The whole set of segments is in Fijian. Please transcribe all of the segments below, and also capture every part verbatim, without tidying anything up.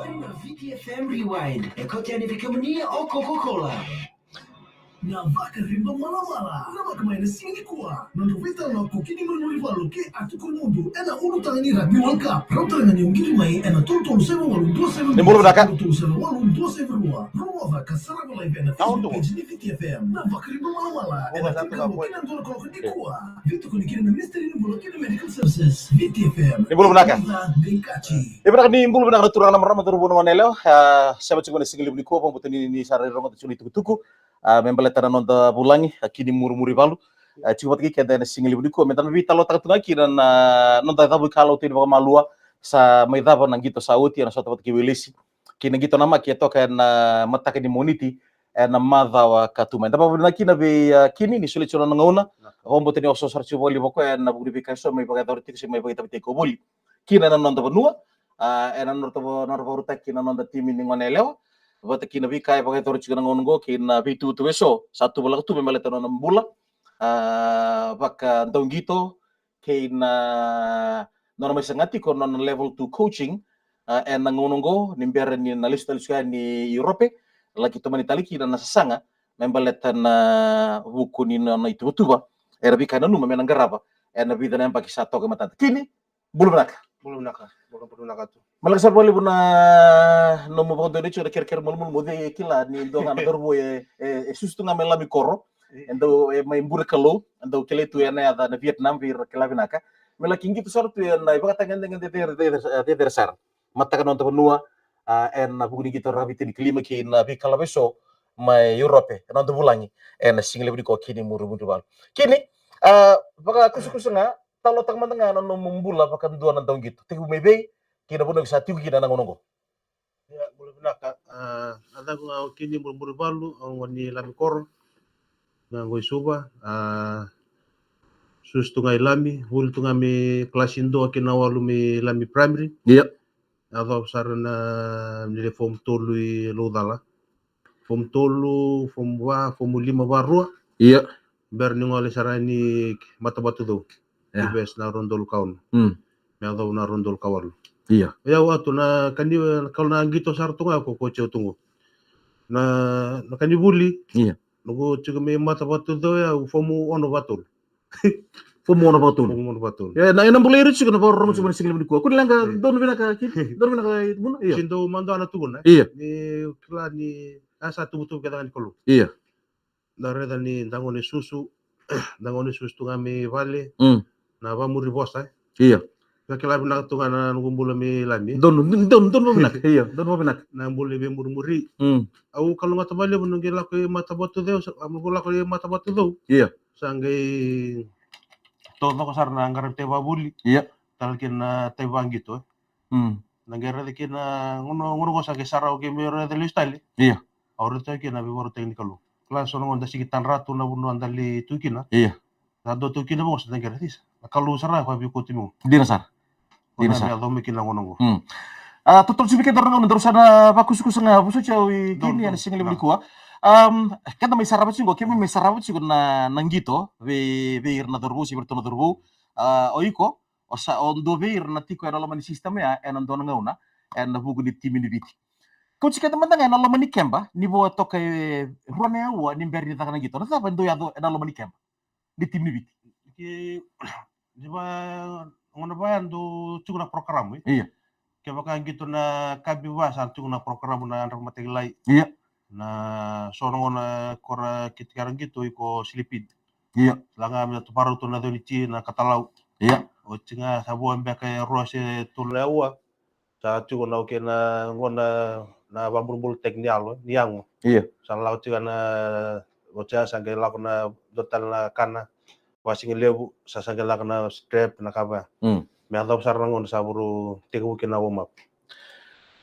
Na V T F M Rewind e kauta yani vei kemuni o Coca-Cola. Na Vakariba Malamala. Na vaka mai na siga nikua. Na noda veitalanoa ko Kini Murimuri Valu kei Atu Kurumudu ena ulutaga ni Rugby World Cup. Rauta ga ni o qiri mai ena tolu tolu seven walu dua seven. Ni bula vinaka. Tolu tolu seven walu dua seven rua. Rogoca ka sarava live ena Facebook page ni V T F M. Na Vakariba Malamala ena tolu kei na dua na kaloko nikua. Veitokoni kina na Ministry ni Bula kei na Medical Services. V T F M. Ni bula vinaka. Ni bula vinaka na turaga na marama, cauravou, na goneyalewa. A, sema tiko na sigalevu nikua, vakabauta ni, ni sa rairogoca tiko na itukutuku. A, me baleta na noda vulagi, a, Kini Murimuri Valu. A, tiko vata kei keda ena sigalevu nikua, meda na veitalanoataka tu ga kina na noda cavuikalawa tiko ni vakamalua. Sa mai cava na qito sa oti, ena sota vata kei Welesi. Kei na qito namaki e toka ena mataka ni Moniti, ena macawa ka tu mai. Da vakavinavinaka kina vei, a, Kini ni solia tiko na nona gauna. Vakabauta ni osooso sara tiko vakalevu o koya ena vuku ni veika eso mai vakayacora tiko se mai vakaitavi tiko voli kina ena noda vanua. A, ena nodra, nodra vakarautaki na noda timi ni goneyalewa. Vata kei na veika e vakayacora tiko na gauna oqo kei na veitukutuku eso sa tuvalaka tu me baleta na nona bula, a, vakadauqito, kei na nona mai saga tiko na nona level two coaching, a, ena gauna oqo ni bera ni na lesu tale tiko yani i Europe, laki tomani tale kina na sasaga me baleta na vuku ni nona ituvatuva era via nanuma me na qarava ena vica na yabaki sa toka e matada. Kini, bula vinaka. Bula vinaka. Bula, bula vinaka tu. Maleka sara vakalevu na nomu vakadonui tiko na kerekere malumalumu, o cei e kila ni dua ga na cauravou e, e, e susu tu ga mai Lami koro. E dau, e mai bure Kalou, e dau kilai tu ena yaca na Vietnam, vei ira kila vinaka. Me laki qito sara tu ena ivakatagedegede cecere, cecere, cecere sara. Mataka na noda vanua, a, ena vuku ni qito rakavi tinikalima kei na veikalawa eso mai Europe, ena noda vulagi ena sigalevu nikua, Kini Murimuri Valu. Kini, a, vakakusakusa ga, talanoataka mada ga na nomu bula vakadua na dauqito. Tekivu mai vei, kei na vanua ko sa tiko kina ena gauna oqo. Ia, bula vinaka. A, na yacaqu ga o Kini Murimuri Valu, au gone ni Lami koro. Ga qo i Suva, a, susu tu ga i Lami, vuli tu ga mai kalasi dua kei na walu mai Lami Primary. Ia. Yacova sara na, ni lai form tolu i Laucala. Form tolu, form va, form lima, va rua. Ia. Bera ni gole sara yani Matavatucou. Ia. Ivesa na rua na udolu ka ono. Mm. Me yacova na rua na udolu ka walu. Ia. Ia, au tu na ka ni, ka na qito sara tu ga ko, ko tiko tu qo. Na, na ka ni vuli. Ia. Noqu tiko mai Matavatucou, au form ono va tolu. Form ono va tolu. Form ono va tolu. E, na, ena bula ira tiko na vakarorogo tiko mai na sigalevu nikua. Kua ni leqa, donu vinaka, Kini, donu vinaka, Vuna, ia. Sa dau madua na tukuna. Ia. Ni kila ni, a, sa tuvatuva kece ga ni Kalou. Ia. Da raica ni da gone susu, da gone susu tu ga mai vale. Mm. Na vakamuri vosa, e. Ia. Ka kila vinaka tu ga na noqu bula mai Lami. Donu, donu, donu vinaka. Ia, donu vinaka. Na bula i veimurimuri. Mm. Au kalougata vakalevu noqu lako i Matavatucou, sa, au lako i Matavatucou. Ia. Sa qai taucoko sara na qaravi taivavuli. Ia. Tale kina na taivaqito, e. Mm. Na qai raica kina na gauna, gauna qo sa qai sarau kei me raica lesu tale. Ia. Au raica kina na veivakarautaki ni Kalou. Kila so na gauna da sigi tadra tu na vanua da lai tu kina. Ia. Da dua tu kina vaqo sa da qai raica, isa. Na Kalou sara ga koya vei koya tu mai. Dina sara. Dina sara. Koya me yacova mai kina na gauna qo. Mm. A, totolo tiko vei keda na gauna, daru sa na vakusakusa ga, vosoti au i Kini ena sigalevu nikua. Am, keda mai sarava tiko qo, keimami mai sarava tiko na, na qito vei, vei ira na cauravou, se vei iratou na cauravou. A, o iko, o sa, o dua vei ira na tiko ena loma ni system ya ena dua na gauna ena vuku ni timi ni Viti. Kauti keda mada ga ena loma ni keba, ni vo e toka e rua na aua ni bera ni caka na qito. Na cava e dau yaco ena loma ni keba ni timi ni Viti? Ke, ni va, gauna va ya dau tiko na program, e? Ia. Kevaka qito na kabi va sa tiko na program na yadra vakamataqilai. Ia. Na so na gauna ko ra kiti kara qito iko slip in. Ia. Laga me tu varau tu na coni ti na katalau. Ia. Oti ga sa vo beka e rua se tolu na aua. Sa tiko na, okay, na gauna na vabulubulu teki ni yalo, ni yago. Ia. Sa lako tiko na, oti ya sa qai lako na dua tale na kana. Vakasigalevu, sa, sa qai lako na strap, na kava. Mm. Me yacova sara na gauna sa vuru tekivu kina na warm up.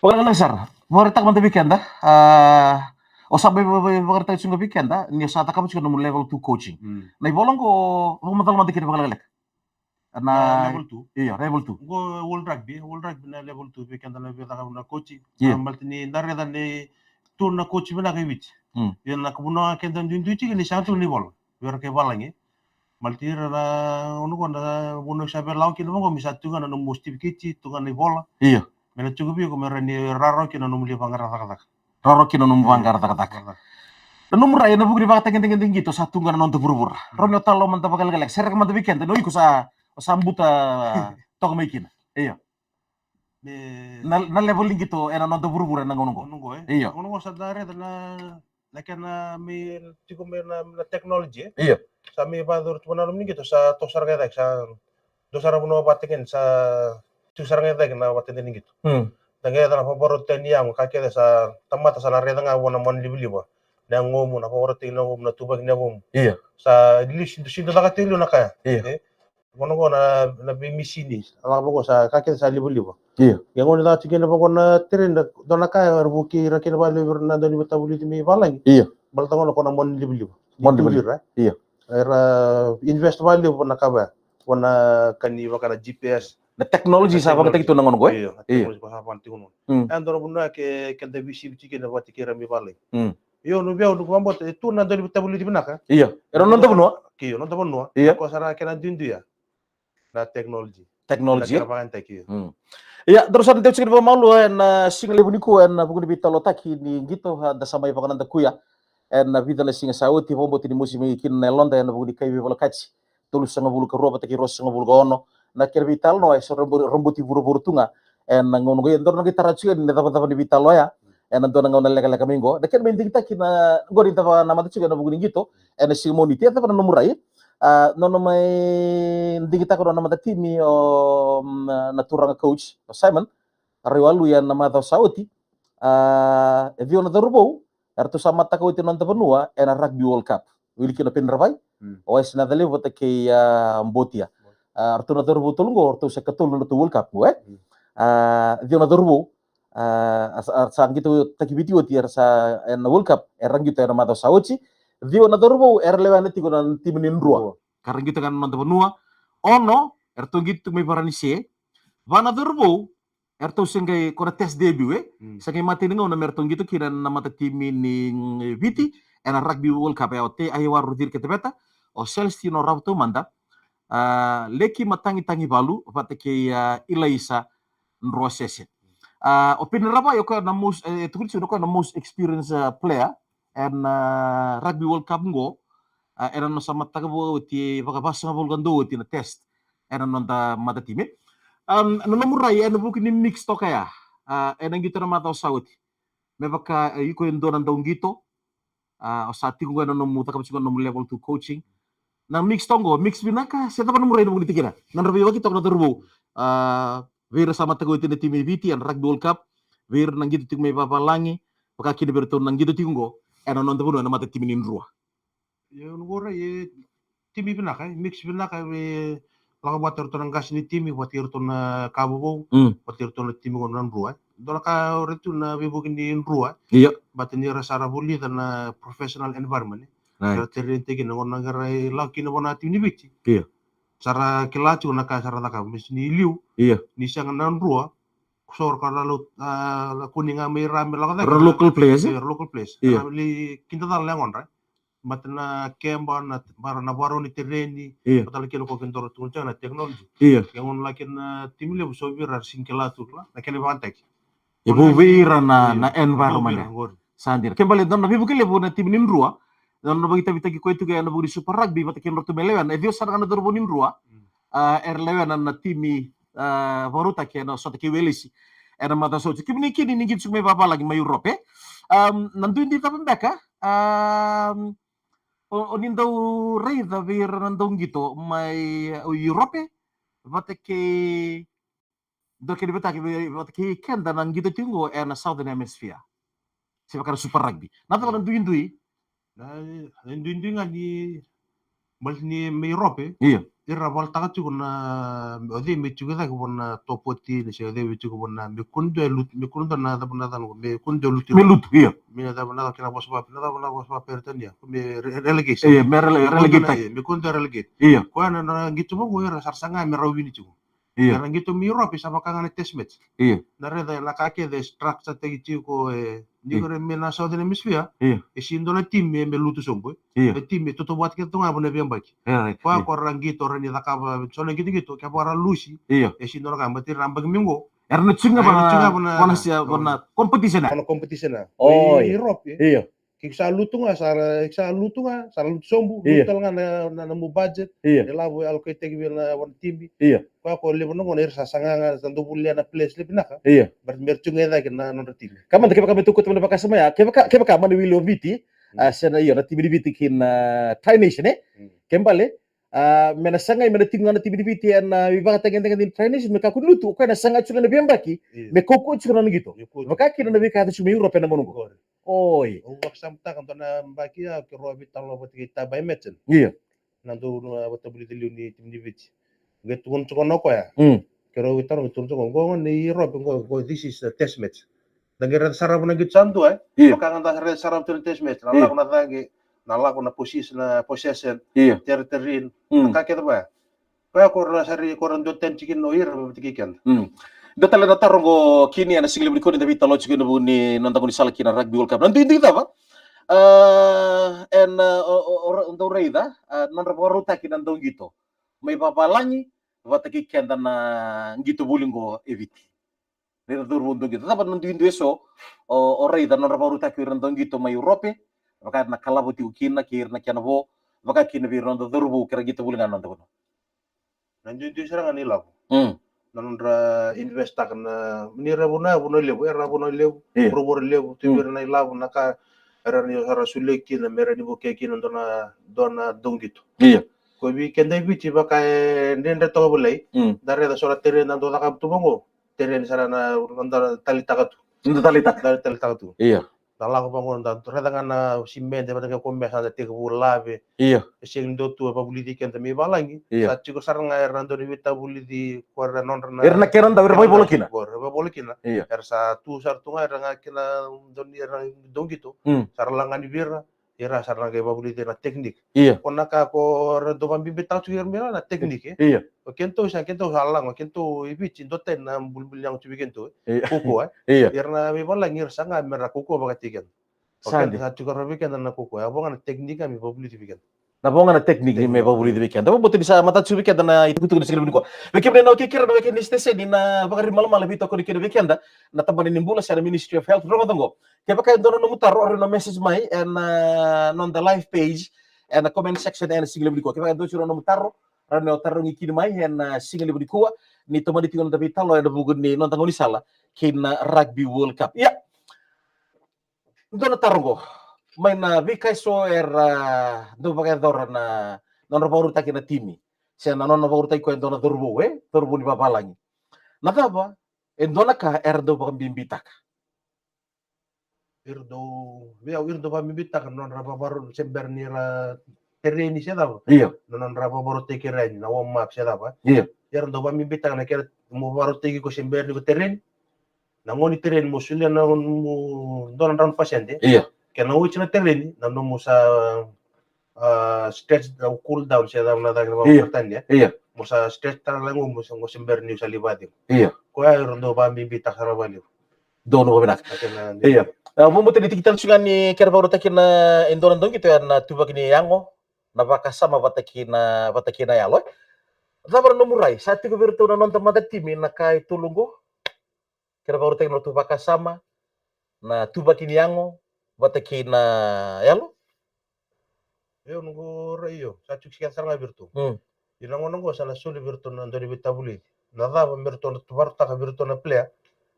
Vakalekaleka sara. Vakaraitaka mada vei keda. A, o sa mai va-, va-, vakaraitaka tiko ga vei keda ni o sa cakava tiko na nomu level two coaching. Mm. Na ivola qo, vakamacala mada kina vakalekaleka. Na, na level two. Io, level two. Qo World Rugby, World Rugby na level two, vei keda na via cakava na coaching. Io. A, baleta ni da raica ni tu na coaching vinaka i Viti. Mm. Ia na ka vuna keda duidui tiko ni sega tu na ivola. Vei ira kai valagi. Baleta ira na, ono qo na vanua sa via lako kina vaqo, me sa tu ga na nomu certificate, tu ga na ivola. Io. Me na tiko vei iko me rawa ni rawarawa kina na nomu lai vaqara cakacaka. Rawarawa kina na nomu vaqara cakacaka. Na nomu rai ena vuku ni vakatagedegede qito sa tu ga na noda vuravura. Rawa ni o talo mada vakalekaleka, sereka mada vei keda, na o iko sa, o sa buta toka mai kina. Io. Na, na level ni qito ena noda vuravura ena gauna oqo. Io. Gauna oqo sa da raica na, na kena mai tiko mai na, na technology. Io. Sa mai vakacuru tu na nomu ni qito, sa toso sara ga i cake, sa dua sara vanua vata kina, sa tiko sara ga i cake na vata ni qito. Da qai yaco na vakarau tani yago, ka kece sa tamata sa na raica ga vua na monalivaliva. Na yagomu, na vakarau tani na yagomu, na tuvaki ni yagomu. Io. Sa liu sido, sido caka tiko liu na kaya. Io. Vaqo na, na veimisini, a lako vaqo sa ka kece sa livaliva. Io. Ia gona caka tiko kina vaqo na tereni, dua na ka era vukei ira kina vakalevu ira na dau ni veitavulici mai valagi. Io. Baleta gona ko na monalivaliva. Monalivaliva. Io. Era invest vakalevu na ka vaya. Ko na ka ni vaka na G P S. Na technology sa vakataki tu na gauna qo, e? Io, na technology ko sa vakataki tu na gauna. E dua na vanua ke, keda veisivi tiko kina vata kei ira mai valagi. Io, na vei au noqu vakabauta e tu na dau ni veitavulici vinaka. Io, era noda vanua. Io, noda vanua. Io. Ko sara kena duidui ya. Na technology. Technology, e? Kena vakayagataki, io. Ia, daru sa na tiko tiko ni vakamalua ena siga levu nikua ena vuku ni veitalanoataki ni qito, a, da sa mai vakanadakuya ena vica na siga sa oti, vakabauta ni mosi mai kina na yaloda ena vuku ni kai veivolekati tolusagavulu ka rua vata kei ruasagavulu ka ono. Na kena veitalanoa e sa robo-, roboti vuravura tu ga ena gauna qo. Ia daru na qai tara tiko yani na cavacava ni veitalanoa ya ena dua na gauna lekaleka mai qo. Na kena mai digitaki na qo ni da vakanamata tiko ena vuku ni qito ena siga Moniti, e cava na nomu rai? A, nona mai digitaka nona matatimi o, mm, na turaga coach o Simon Raiwalu ena macawa sa oti. A, e ciwa na cauravou eratou sa mataka oti ena noda vanua ena Rugby World Cup. Wili kina o Peni Ravai, o Waisale Nacalevu vata kei, a, Botia. A, eratou na cauravou tolu qo, eratou sa ikatolu na nodratou World Cup qo, e? A, ciwa na cauravou, a, a, a, sa qitotaki Viti oti, era sa, ena World Cup era qito ena macawa sa oti. Ciwa na cauravou era lewena tiko na timi ni Drua. Ka ra qito ga ena noda vanua. Ono eratou qito tiko mai Varanise. Va na cauravou eratou se qai, ko na test debut, e? Sa qai matai ni gauna me ratou qito kina na matatimi ni, mm, Viti ena Rugby World Cup, e o Te Aiwaru Ciriketeveta, o Celestino Ravotaumada, a, Leki Matagitagivalu vata kei, a, Ilaisa Drosese. A, o Peni Ravai o koya na most, e, e tukuni tiko ni o koya na most experienced, a, player ena, a, Rugby World Cup qo, a, ena nona sa mataka vakaoti, vakavasagavulu ka dua oti na test ena noda matatimi. Am, na nomu rai ena vuku ni mix toka ya, a, ena qito ena macawa sa oti? Me vaka, e, iko e dua na dauqito, a, o sa tiko qo ena nomu, cakava tiko na nomu level two coaching. Na mix toka qo, mix vinaka, se cava nomu rai ena vuku ni tikina? Na nodra veivakatokai na cauravou, a, vei ira sa mataka oti na timi e Viti ena Rugby World Cup, vei ira na qito tiko mai vavalagi, vaka kina vei iratou na qito tiko qo ena noda vanua ena matatimi ni Drua. Io, noqu rai, e, timi vinaka, e, mix vinaka, e, lako vata iratou na qase ni timi vata iratou na ka vovou, vata iratou na timi qo na Drua, e. Dua na ka au rai tu na veivuke ni Drua, e. Io. Baleta ni ra sa ra vulica na professional environment, e. Right. Ra tereni tiko kina, qo na qai ra lako kina vua na timi ni Viti. Io. Sa ra kila tiko na ka sa ra cakava, me sega ni liu. Io. Ni sega na Drua, so ra ka lalo, a, la kuni ga mai ra me lako cake. Ra local players, e? Io, ra local players. Io. Ra lai kidacala na yagodra. Baleta na keba, na, bara na vakarau ni tereni. Io. Baleta na kena ko kidoro tu ga na technology. Io. Ke gauna laki na timi levu so vei ira ra sega ni kila tu na kena vakayagataki. E vou vei ira na, na environment. Vou vei ira qori. Sa dina. Ke baleta na veivuke levu na timi ni Drua, na nona vakaitavitaki koya tiko ena vuku ni Super Rugby vata kei na nodratou mai lewena, e ciwa sara ga na cauravou ni Drua, a, era lewena na timi, a, vakarautaki ena sota kei Welesi ena macawa sa oti. Kemuni kina ni qito tiko mai vavalagi mai Europe, e? Am, na duidui cava beka, am, o, o ni dau raica vei ira na dauqito mai, e, Europe, vata kei dua kena veitaki, vei, vata kei keda na qito tiko qo ena Southern Hemisphere. Se vaka na Super Rugby. Na cava na duidui? Na, na duidui ga ni, baleta ni mai Europe. Io. Ira valataka tiko na, o cei me tiko cake vua na top fourteen, se o cei me tiko vua na, me kua ni dua e lutu, me kua ni dua na cava na cava, me kua ni dua e lutu. Me lutu, io. Me na cava na cava kena vosa vaka, na cava na vosa vakaperitania, me re-, relegation. Io, me rele-, me kua ni dua relegate na, io, me kua ni dua relegate. Io. Koya na, na qito vaqo ira sa ra saga me ra wini tiko. Io. Era qito mai Europe sa vaka ga na test match. Io. Na raica na ka kece e structure taki tiko, e, ni ko ira mai na Southern Hemisphere. Io. E sega ni dua na timi me lutu sobu, e. Io. E timi e totovata kece tu ga vua na veiyabaki. Io, right. Koya ko ra qito, ra ni cakava so na qitoqito, kevaka ra lusi. Io. E sega ni dua na ka, baleta ira na yabaki mai qo Era na tiko ga vana, vana sia, vana competition. Vana competition. Oi. Europe. Io. Ke sa lutu ga, sa ra, sa lutu ga, sa ra lutu sobu, io, lutu tale ga na, na, na mu budget. Io. E lavo e allocate-taki vei na vana timi. Io. Koya ko levu na gauna era sa saga ga, sa dau volia na players levu vinaka. Io. But me ra tiko ga e cake na nodra timi. Ka mada kevaka me tukuta mai na vakasama ya, kevaka, kevaka mani wili o Viti, a, se na, io, na timi ni Viti ki na Tri Nation, e? Ke bale, a, me na sagai, me na tiko ga na timi ni Viti ena, a, ivakatagedegede ni Tri Nation, me kakua ni lutu, o koya na saga tiko ga na veiyabaki, io, me kaukauwa tiko na nona qito. Io, kaukauwa. Vaka kina na veika yaco tiko mai Europe ena gauna oqo. Oi. Au vakasamataka dua na yabaki ya, keirau a veitalanoa vata kei Tabai Merchant. Io. Na dau na vatavulici liu ni timi ni Viti. Qai tukuna tiko na o koya. Mm. Keirau veitalanoa, qai tukuna tiko, qo, qo ni Europe, qo, qo, this is a test match. Da qai raica sara vua na qito sa dua, e? Io. Vaka ga da raica sara vua na test match. Na, io, lako na caqe, na lako na possess-, na possession, io, tere-, terrain, mm, na ka kece vaya. Koya ko ra sari, ko ra duatani tiko kina o ira vata kei keda. Mm. Dua tale na taro qo kina ena sigalevu nikua ni da veitalanoa tiko ena vuku ni noda gaunisala kina Rugby World Cup. Na duidui cava? A, ena, o, o, o, o dau raica, a, nodra vakarautaki na dauqito mai vavalagi vata kei keda na qito voli qo e Viti. Ni ra cauravou dauqito. Cava na duidui eso o, o raica nodra vakarautaki o ira na dauqito mai Europe, vaka na ka lavo tiko kina kei ira na kena vo, vaka kina vei ira na noda cauravou ke ra qito voli ga na noda vanua? Na duidui sara ga na ilavo. Mm. Na nodra invest-taka na, ni ra vanua, vanua levu, era vanua levu, io, vuravura levu, tu, mm, vei ira na ilavo, na ka era ni sa ra solia kina, me ra ni vukei kina dua na, dua na dauqito. Io. Ko vei keda e Viti vaka e dredre toka volai, mm, da raica so na terrain da dau cakava tu vaqo. Terrain sara na, na da taleitaka tu. Da taleitaka. Da taleitaka tu. Io. Da lako vaqo, da raica ga na simede vata kei koya me sa da tekivu lave. Io. E sega ni dua tu e vavulici keda mai valagi. Io. Sa tiko sara ga era na dau ni veitavulici ko era nodra na, era na kena dau, era vaivola kina. Ko era vaivola kina. Io. Era sa tu sara tu ga, era ga kena dau ni, era dauqito. Mm. Sa ra lagani vei ira. Ira sa ra na qai vavulici na technique. Io. Ko na ka ko ra dau vabibitaka tu ira me ra na technique, e? Io. O kedatou sa, kedatou sa laga, o kedatou i Viti, dua tani na bulibuli yago tu vei kedatou, e? Io. Kaukauwa, e? Io. Ira na veivalagi, ira sa ga me ra kaukauwa vakataki keda. O keda sa tiko ra vei keda na kaukauwa, e vo ga na technique me vavulici vei keda. Na vo ga na technique me vavulici vei keda. Au vakabauta ni sa matata tiko vei keda na itukutuku ni siga levu nikua. Vei kemuni na wekei ira na wekei ni siteseni na Vakariri Malamala, veitokoni kina vei keda na tabana ni bula se na Ministry of Health. Rogoca qo. Kevaka e dua na nomu taro, rawa ni o message mai ena, a, noda live page, ena comment section ena siga levu nikua. Kevaka e dua tiko na nomu taro, rawa ni o tarogi kina mai ena, a, siga levu nikua, ni tomani tiko na noda veitalanoa ena vuku ni noda gaunisala kei na Rugby World Cup. Ia, dua na taro qo mai na veika eso era, a, dau vakayacora na nodra vakarautaki na timi, se na nona vakarautaki koya e dua na cauravou, e? Cauravou ni vavalagi. Na cava e dua na ka era dau vakabibitaka? Ira dau, vei au, ira dau vakabibitaka na nodra vavarau, se bera ni ra tereni se cava. Io. Na nodra vavarautaki ira yani, na warm up se cava. Io. Ira dau vakabibitaka na kena mo vavarautaki iko se bera ni ko tereni. Na gauna ni tereni mo solia na mo dua na drau na pasede. Io. Kena oti na tereni, na nomu sa, a, stretch, na cool down se cava na cava na, io, vakatania. Io. Mo sa stretch tale ga mo sa, mo se bera ni sa livadi. Io. Koya ira dau vakabibitaka sara vakalevu. Donu vinaka. Io. A, vabauta ni tiki tale tiko ga ni kena vakarautaki na e dua na dauqito, e na tuvaki ni yago, na vakasama vata kei na, vata kei na yalo, e? Cava na nomu rai? Sa tiko vei iratou na noda mada timi na ka e tolu qo? Kena vakarautaki na nodratou vakasama, na tuvaki ni yago vata kei na yalo? Io, noqu rai, io, sa tiko sara ga vei iratou. Mm. Ia na gauna qo sa na soli vei iratou na dau ni veitavulici. Na cava me ratou na vakarautaka vei iratou na player,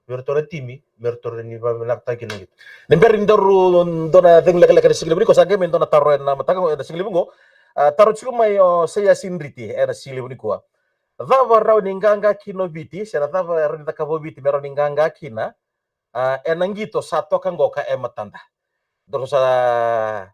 vei iratou na timi, me ratou rawa ni vakavinakataki kina na qito. Ni bera ni daru dua na cegu lekaleka ena siga levu nikua, sa qai mai dua na taro ena mataka, ena siga levu qo. A, taro tiko mai o Seiasi Driti ena siga levu nikua. Cava rawa ni qaqa kina o Viti, se na cava rawa ni cakava o Viti me rawa ni qaqa kina, a, ena qito sa toka qoka e matada? Daru sa,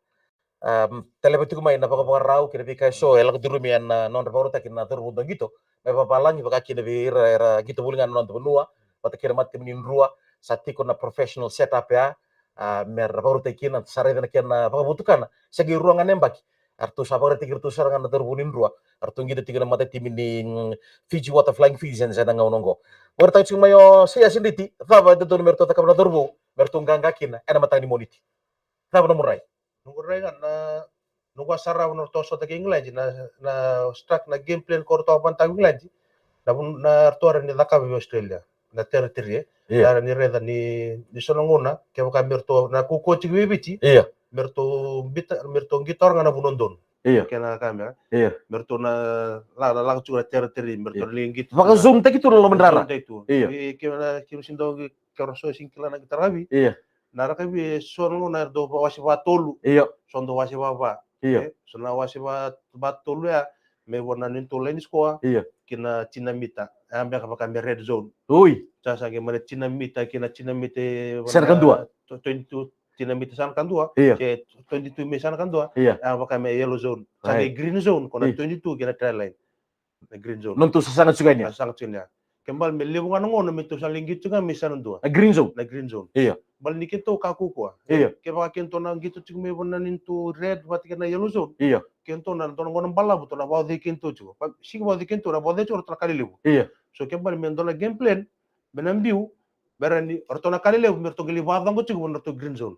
a, taleva tiko mai na vakavakarau kei na veika eso e lako curumi ena, a, nodra vakarautaki na cauravou dau qito mai vavalagi, vaka kina vei ira era qito voli ga na noda vanua, vata kei na matatimi ni Drua, sa tiko na professional setup ya, a, me ra vakarautaki kina, sa raica na kena vakavotukana. Se qai rua ga na yabaki, eratou sa vakaraitaki iratou sara ga na cauravou ni Drua, eratou qito tiko na matatimi ni, mm, Fiji Water Flying Fijians ena gauna oqo. Vakaraitaka tiko mai o Seiasi Driti, cava e dodonu me ratou cakava na cauravou me ratou qaqa kina ena mataka ni Moniti? Cava nomu rai? Noqu rai ga na, noqu a sarava na ratou a sota kei England, na, na struct, na game plan ko ratou a vanataka England, na vu-, na ratou a rawa ni cakava vei Australia. na territory, e. Ia. Ia ni raica ni, ni so na gauna, kevaka me ratou, na kaukauwa tiko vei Viti. Ia. Me ratou bita, me ratou qito ga na vanua donu. Ia. Kena ka me, ia. Me ratou na, la, la, lako tiko na territory, me ratou, ia, na qito. Vakazonetaki tu na loma ni rara. Vakazonetaki tu. Ia. E, kena, kena sega ni dau, kena so sega ni kila na qito rakavi. Ia. Na rakavi e so na gauna e dau wase va tolu. Ia. So dau wase va va. Ia. E, so na wase va, va tolu ya, me vo na neitou line score. Ia. Kei na tini na mita. Ya beka vaka me red zone. Oi. Sa, sa qai mai na tini na mita, kei na tini na mita, e, sa na kadua. Tw-, twenty-two, tini na mita sa na kadua. Ia. Se twenty-two me sa na kadua. Ia. Ya vaka me yellow zone. Sa qai, right, green zone, ko na, ia, twenty-two kei na try line. Na green zone. Nodratou sasaga tiko yani. Sasaga tiko yani. Ke bale me levu ga na gauna me tou sa lai qito ga me sa na dua. Na green zone. Na green zone. Ia. Bale ni keitou ka kaukauwa. Ia. Kevaka keitou na qito tiko mai vua na neitou red vata kei na yellow zone. Ia. Keitou na dua na gauna balavu tou na vakaocei keitou tiko. Pa, sega ni vakaocei keitou, na vakaocei tiko ratou na ka lelevu. Ia. So ke bale me dua na game plan, me na biu, me ra ni, ratou na ka lelevu, me ratou qai lai vakacoqa tiko vua na ratou green zone.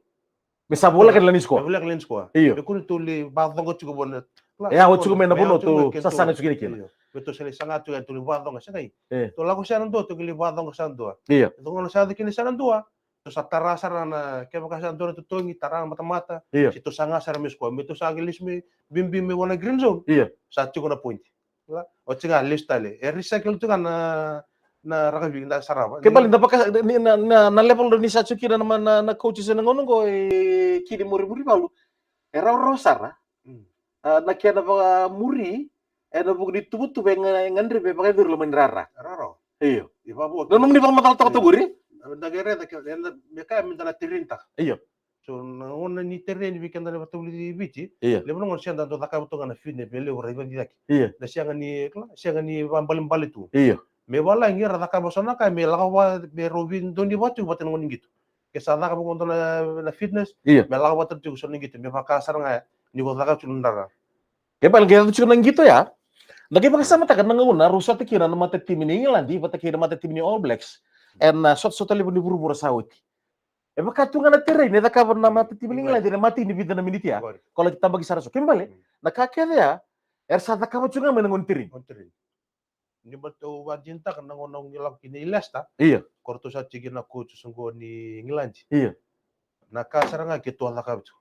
Me sa voleka na line score. Me voleka na line score. Io. Me kua ni tou lai vakacoqa tiko vua na. E yawa tiko mai na vanua tou sasaga tiko kina. Io. Me tou sa lai saga tiko, tou lai vakacoqa, sega. E. Tou lako sa na dua, tou lai vakacoqa sa na dua. Io. Tou gona sa tiko kina sa na dua. Tou sa tara sara na, kevaka sa dua na totogi, tara na matamata. Io. Se tou saga sara me score, me tou sa qai lesu mai, biubiu mai vua na green zone. Io. Sa tiko na point. Oti ga, lesu tale. E recycle tu ga na, na rakavi da sarava. Ke bale da vaka, ni, na, na, na level ni sa tiko kina na, na, na coaches ena gauna oqo e Kini Murimuri Valu. E rawarawa sara. Mm. A, na kena vakamuri, ena vuku ni tuvatuva e ga, e gadrevi me vakayacori loma ni rara. Rawarawa. Io. I vavo. Na nomuni vakamacala toka, io, toka qori? Da qai raica ke, ena, me kaya me da na tereni taka. Io. So, na gauna ni tereni vei keda na vakavulici Viti. Io. Levu na gauna sega da dau cakava toka na fitness, me levu ra ivakadinadina. Io. Na sega ni, sega ni vabalebale tu. Io. Me valagi era cakava so na ka me lako va, me rau veidonui vata tiko vata na gauna ni qito. Ke sa cakava qo dua na, na fitness, io, me lako vata tiko so na qito, me vaka sara ga ni ko cakava tiko na dra. Ke bale qai yaco tiko na qito ya. Na qai vakasamataka na gauna rau sota kina na matatimi ni Igiladi vata kei na matatimi ni All Blacks ena, a, sotasota levu ni vuravura sa oti. E vaka tu ga na tereni e cakava na matatimi ni Igiladi ena matai ni vica na miniti ya. Qori. Ko laki tabaki sara so. Ke bale, mm, na ka kece ya era sa cakava tu ga mai na gauna ni tereni. Gauna ni tereni. Ni batou vakadinadinataka na gauna au qai lako kina i Leicester. Io. Ko ratou sa tiko na coach oqo ni Igiladi. Io. Na ka sara ga keitou a cakava tu.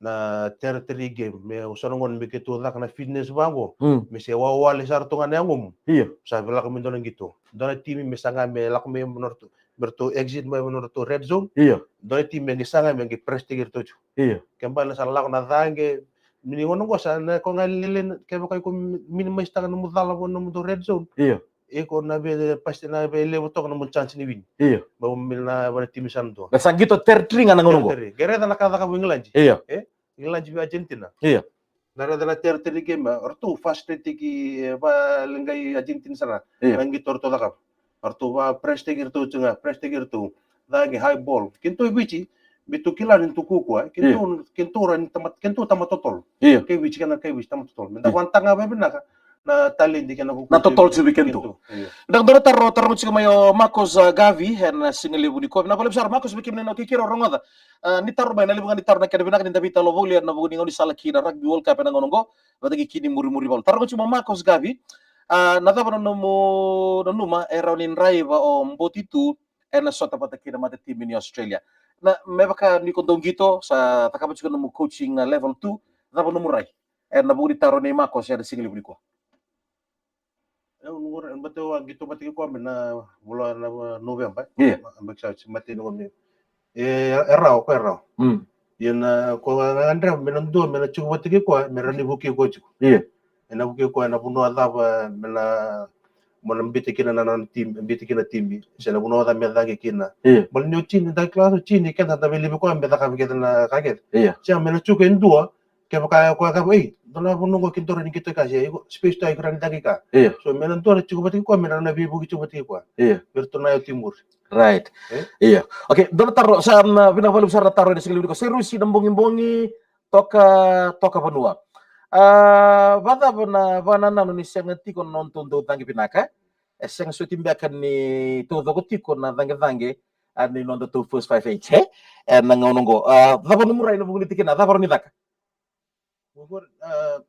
Na territory game, me so na gauna me keitou caka na fitness vaqo. Mm. Me se wawale sara tu ga na yagomu. Io. Sa via lako me dua na qito. Dua na timi me saga me lako me nodratou, me ratou exit mai nodratou red zone. Io. Dua na timi me qai saga me qai press-taki iratou tiko. Io. Ke bale na sa lako na caqe, ni gauna oqo sa na ko ga lele, kevaka iko minimize-taka nomu cala vua nomudou red zone. Io. Iko na vei pasi na vei levu toka nomu chance ni win. Io. Ba mi na vana timi sa na dua. Na sa qito territory ga na gauna oqo. Territory. Qai raica na ka cakava o Igiladi. Io. E? Igiladi vei Argentina. Io. Na raica na territory game, o ratou fast-taki, e, valeqai Argentina sara. Io. Na qito o ratou cakava. O ratou va press-taki iratou tiko ga, press-taki iratou. Caqe high ball. Keitou Viti, me tou kila ni tou kaukauwa, keitou, io, keitou ra ni tama, keitou tama totolo. Io. Kai Viti kena, kai Viti tama totolo. Me da, io, vakayagataka vakavinaka na talent kei na kaukauwa. Na totolo tiko vei keitou. Io. Da dua na taro, taroga tiko mai o Marcos, a, Gavi, ena siga levu nikua. Vinaka vakalevu sara Marcos, vei kemuni na kerekere o rogoca. A, ni taro mai, na levu ga ni taro na kena vinaka ni da veitalanoa voli ena vuku ni gaunisala kei na Rugby World Cup ena gauna oqo. Vata kei Kini Murimuri Valu. Taroga tiko mai o Marcos Gavi. A, na cava na nomu nanuma e rawa ni draiva o Boti tu ena sota vata kei na matatimi ni Australia? Na, me vaka ni ko dau qito, sa cakava tiko nomu coaching, a, level two, cava nomu rai? Ena vuku ni taro nei Marcos ena siga levu nikua. E, au na qito vata kei koya me na vula na November. Io. Beka sa, sa matai ni koya me. E, e rawa, koya e rawa. Mm. Ia na, ko gadreva me na dua, me na tiko vata kei koya, me rawa ni vukei koya tiko. Io. E na vukei koya na vanua cava me na, mo na biuta kina na, na timi, biuta kina timi. Se na vanua cava me caqe kina. Io. Baleta ni o Tini, da kila o Tini, keda da veiliveti koya me cakava kece na ka kece. Io. Se me na tiko e dua, kevaka o koya kaya, ei, dua na vanua qo keitou rawa ni qito ka, se iko space tu, iko rawa ni caka ka. Io. So me na dua na tiko vata kei koya, me na, na veivuke tiko vata kei koya. Io. Me ratou na yau timuri. Right. E? Io. Okay, dua na taro, sa na vinaka vakalevu sara na taro ena siga levu nikua. Seirusi na bogibogi, toka, toka vanua. A, vakacava na vakanananu ni sega tiko na nodatou dau caqe vinaka? E sega soti beka ni taucoko tiko na caqecaqe, a, ni nodatou first five eight, e? Ena gauna oqo. A, cava nomu rai ena vuku ni tikina, cava rawa ni caka? Qori, a,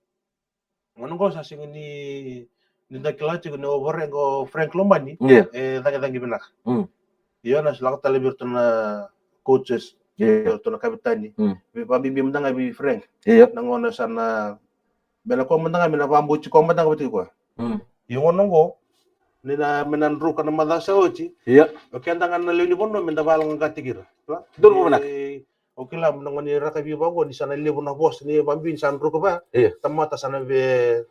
gauna oqo sa sega ni, Ni da kila tiko ni o Frank, o Frank Lomani, yeah, e cagicagi vinaka. Mm. Io, na sa lako tale vei iratou na coaches, yeah, vei iratou na kavetani. Mm. Vakabibi mada ga vei Frank. Io. Na gauna sa na, me na koya mada ga, me na vakabauti koya mada ga vata kei koya. Mm. Io, gauna oqo, ni na, me na druka na macawa sa oti. Io. O keda ga na lewe ni vanua, me da vakayaloqaqataki ira. Donu vinaka. E, o kila, na gauna ni rakavi vaqo, ni sa na levu na vosa, ni vakabibi ni sa druka va. Io. Tamata sa na vei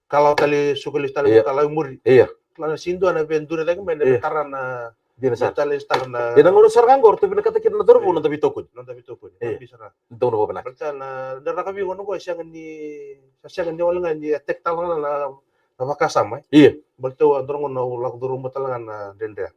kalawa tale, suka lesu tale, io, kalawa i muri. Io. Kila na sega ni dua na via duri cake mai na, io, veitara na, dina sara, veitara na. Ia na gauna sara ga oqo ratou vinakata kina na cauravou, io, na noda veitokoni. Na noda veitokoni. Io. Vakabibi sara. Donu vinaka. Baleta na, na rakavi gauna oqo e sega ni, sa sega ni wale ga ni attack tale ga na, na vakasama, e. Io. Baleta au a dua na gauna au lako curuma tale ga na dredre.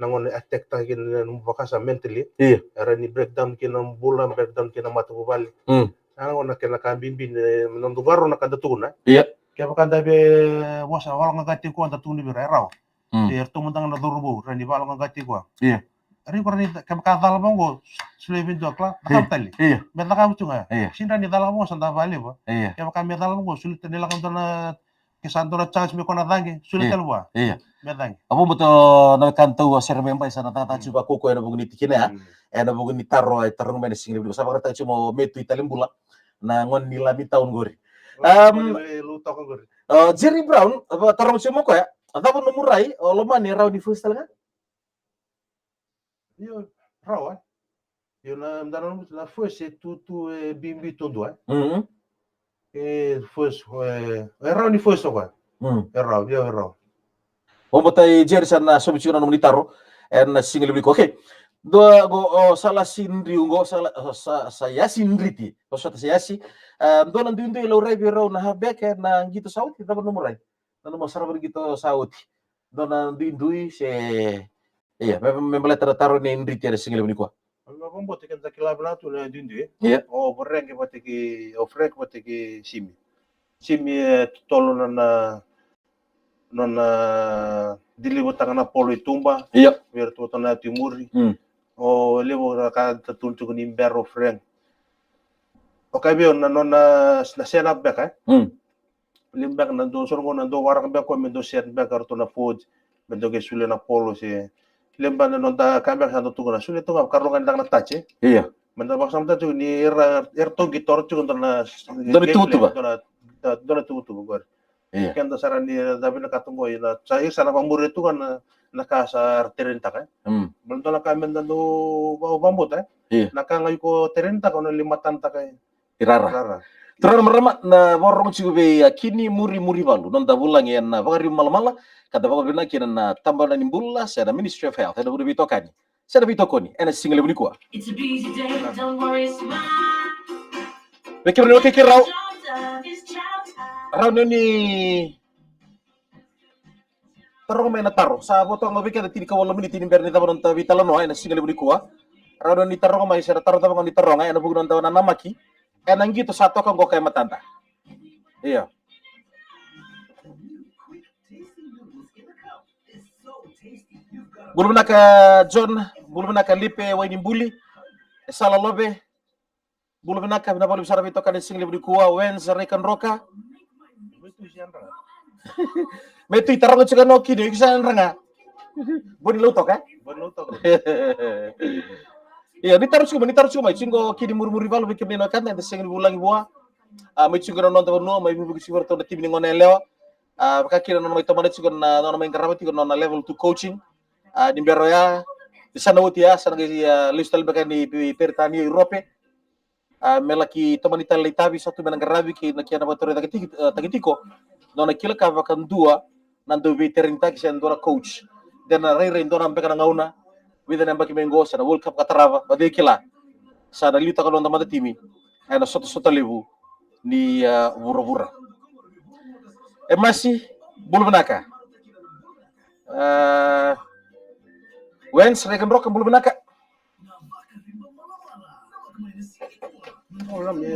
Na gauna e attack-taka kina na nomu vakasama mentally. Io. E rawa ni breakdown kina na bula, breakdown kina na matavuvale. Mm. Na gauna kena ka bibi ni, na noda qarauna ka da tukuna. Io. Kevaka da via vosa vakayaloqaqataki koya, da tukuna vei ira, e rawa. Mm. E ratou mada ga na cauravou, rawa ni vakayaloqaqataki koya. Io. Rawa ni, kevaka cala vaqo, solia vei dua, kila, cakava tale. Io. Me cakava tu ga. Io. Sega ni cala vaqo, sa da vakalevu. Io. Kevaka me cala vaqo, solia tale, ni lako dua na Ke sa dua na chance me ko na caqe, solia tale vua. Io. Me caqe. A vou, baleta na wekada tou a sere mai bai sa na cakacaka tiko vakaukaua ena vuku ni tikina ya. Mm. Ena vuku ni taro e tarogi mai ena siga levu nikua. Sa vakaraitaka tiko mai o Metui Talebula, na gone ni Lami Town qori. Gone, um, ni Lautoka qori. Uh, Jerry Brown, a vakataroga tiko mai o koya, a cava nomu rai, o Lomani e rawa ni first tale ga? Io, rawa. Io, na, da na, na first e tu, tu e bibi tu dua, e. Mhm. E first, e, e rawa ni first o koya. Mm. E rawa, io, e rawa. Oqo, baleta i Jerry sa na sauma tiko na nomuni taro ena siga levu nikua. Okay. Dua qo, o Salasi Driu qo, Sala-, o Sa-, Sayasi Driti. O Sota Sayasi. E, dua na duidui e laurai vei rau na halfback ena qito sa oti, cava nomu rai? Na nomu sarava ni qito sa oti. Dua na duidui se, ia, me, me baleta na taro nei Driti ena siga levu nikua. Au na vakabauta keda kila vinaka tu na duidui. Ia. O Frank vata kei, o Frank vata kei Simi. Simi e totolo na, na, nona deliver-taka na polo i tuba. Ia. Vei iratou na yatu i muri. Mm. O levu na ka da tukuna tiko ni bera o Frank. O koya vei au na, nona, na set up beka, e? Mm. Levu beka na dau, so na gauna dau waraka beka o koya me dau set beka o ratou na forward, me dau qai solia na polo se. Levu beka na noda ka beka sa dau tukuna, solia tu ga, karua ga ni caka na touch, e. Ia. Me da vakasamataka tiko ni era, eratou qai toro tiko dua na, dua na ituvatuva. Dua na, dua na ituvatuva qori. Ia. Keda sara ni da vinakata qo, ia na, sa, ia sa na vakamuria tu ga na, na ka sa ra train-taka, e. Mm. Baleta dua na ka me da dau va-, vakabauta, e. Ia. Na ka ga iko train-taka, o na lai matanataka, e. I rara. Rara. Turaga, marama, na vakarorogo tiko vei, a, Kini Muri Murivalu, noda vulagi ena Vakariba Malamala, ka da vakavinavinaka kina na tabana ni bula se na Ministry of Health ena vuku ni veitokani se na veitokoni ena siga levu nikua. It's a busy day, don't worry, smile. Vei kemuni na wekaqu, rau, rau ni taroga mai na taro. Sa vo toka ga vei keda tinikawalu na miniti ni bera ni cava na noda veitalanoa ena siga levu nikua. Rawa ni taroga mai se na taro cava ga ni taroga ena vuku ni noda nanamaki ena qito sa toka qo ka e matada. Io. Bula vinaka John, bula vinaka Lipe Wainibuli, e Sala Love. Bula vinaka, vinaka vakalevu sara veitokani ena siga levu nikua, Wens Raikadroka. Me tu i taroga tiko na o Kini, o iko sa yadra ga. Boni Lautoka, e? Boni Lautoka. Ia, ni taro tiko mai, ni taro tiko mai, tiko o Kini Muri Murivalu vei kemuni na wekada, eda sega ni vulagi vua. A, mai tiko na noda vanua, mai vuki tiko vei ratou na timi ni gone yalewa. A, vaka kina na nona mai tomana tiko na, nona mai qarava tiko na nona level two coaching. A, ni bera oya, ni sa na oti ya, sa na qai, a, lesu tale beka yani i Peritania, Europe. A, me laki tomani tale na itavi sa tu me na qaravi kei na kena vakaturaitaki tiko, e, taki tiko. Nona kila ka vakadua na dau veitarenitaki se dua na coach. De na rairai dua na beka na gauna, vica na yabaki mai qo, se na World Cup ka tarava, vacei kila. Sa na liutaka na noda matatimi ena sotasota levu ni, a, vuravura. E Masi, bula vinaka. A, Wens Raikadroka, bula vinaka. Ora me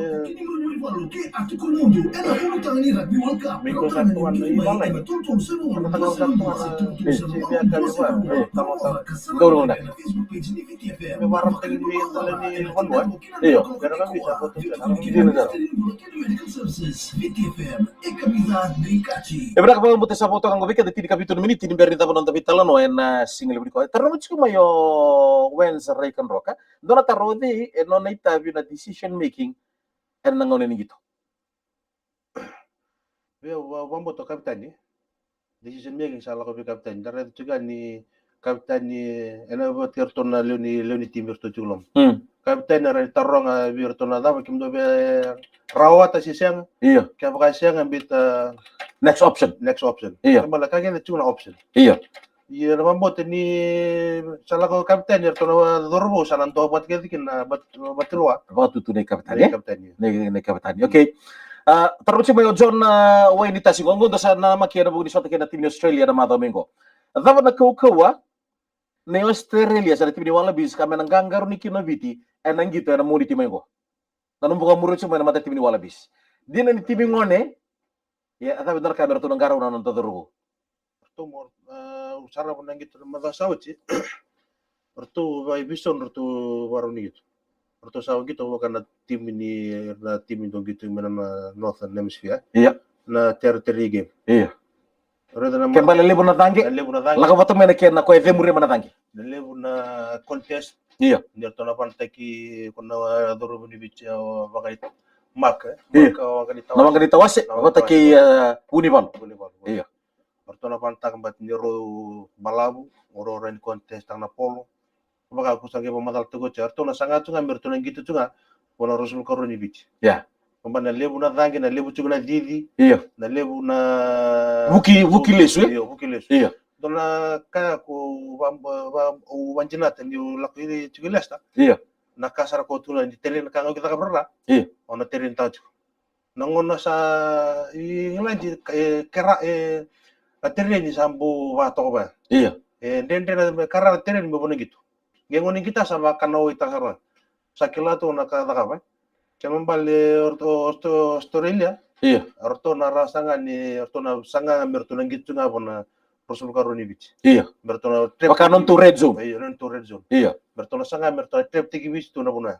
me ko sa kuan na ivala e. Dou na me vara tagi ni ivala ni vanua. Io, era na visa ko tu. Dina dara. E vinaka vakalevu, sa vo toka qo vei keda tini ka vitu na miniti ni bera ni cava noda veitalanoa ena siga levu nikua. Taro mai tiko mai o Wens Raikadroka. Dua na taro, o cei e nona itavi na decision making ena gauna ni qito? Vei au, va- vabauta o kapitani. Decision making sa lako vei kapitani. Da raica tiko ga ni kapitani ena vati eratou na lewe ni, lewe ni timi eratou tiko loma. Mm. Kapitani era taroga vei eratou na cava, kemudou via rawata se sega. Io. Kevaka sega, bita next option. Next option. Io. Kemala ka kece tiko na option. Io. Ia na vabauta ni sa lako kapitani, eratou na cauravou sa na dua vata kece kina na vat- vatiloa. Vakatutu nei kapitani, nei eh? Kapitani. Nei, nei kapitani. Okay. A, taro tiko mai o John, a, Wainitasi, qo qo da sa namaki ena vuku ni sota kei na timi ni Australia na macawa mai qo. Cava na kaukauwa nei Australia se na timi ni Wallabies ka me na qaqarauni kina o Viti ena qito ena Moniti mai qo? Na nomu vakamuri tiko mai na mata timi ni Wallabies. Dina ni timi gone, ia, a cava e dua na ka me ratou na qarauna na noda cauravou? Ratou mo, a, au sarava na qito na macawa sa oti. Ratou vaiviso, ratou varau ni qito. Ratou sa qito vaka na timi ni, na timi dou qito mai na Northern Hemisphere. Ia. Na Territory Game. Ia. Raica na ke bale levu na caqe. Na levu na caqe. Lako vata mai na kena ko e cemuri mai na caqe. Na levu na contest. Ia. Ni ratou na vanataki ko na cauravou ni Viti, a, vaka i Maka, eh? Ia. Maka, Waqanitawase. Na Waqanitawase, na vata kei, Waqanitawase. A, Vunivalu. Vunivalu. Ia. Ratou na vanataka bati ni rau balavu, rau rawa ni contest taka na polo. Vaka ko sa qai vakamacalataka oti, ratou na saga tu ga me ratou na qito tu ga vua na ruasagavulu karua ni Viti. Ia. Kaba na levu na caqe, na levu tiko na cici. Ia. Na levu na vuki, vuki lesu, eh? Io, vuki lesu. Ia. Dua na ka ko va- va- va- au vadinata niu lako i tiko i Leicester. Ia. Na ka sara ko tu na ni tereni ka ga au cakava rara. Ia. Au na tereni taka tiko. Na gauna sa i Igiladi, e, kera, e, na tereni sa bau vakatoka vaya. Ia. E dredre na me kera na tereni me vou na qito. Qe gauna ni qita sa vakanawaitaka sara ga. Sa kila tu na ka cakava. Kena bale o ratou, o ratou Australia. Ia. O ratou na ra saga ni, o ratou na saga me ratou na qito ga vua na ruasagavulu karua ni Viti. Ia. Me ratou na trap. Vaka nona tu red zone. Ia, nona tu red zone. Ia. Me ratou na saga me ratou na trap tiki Viti tu na vanua.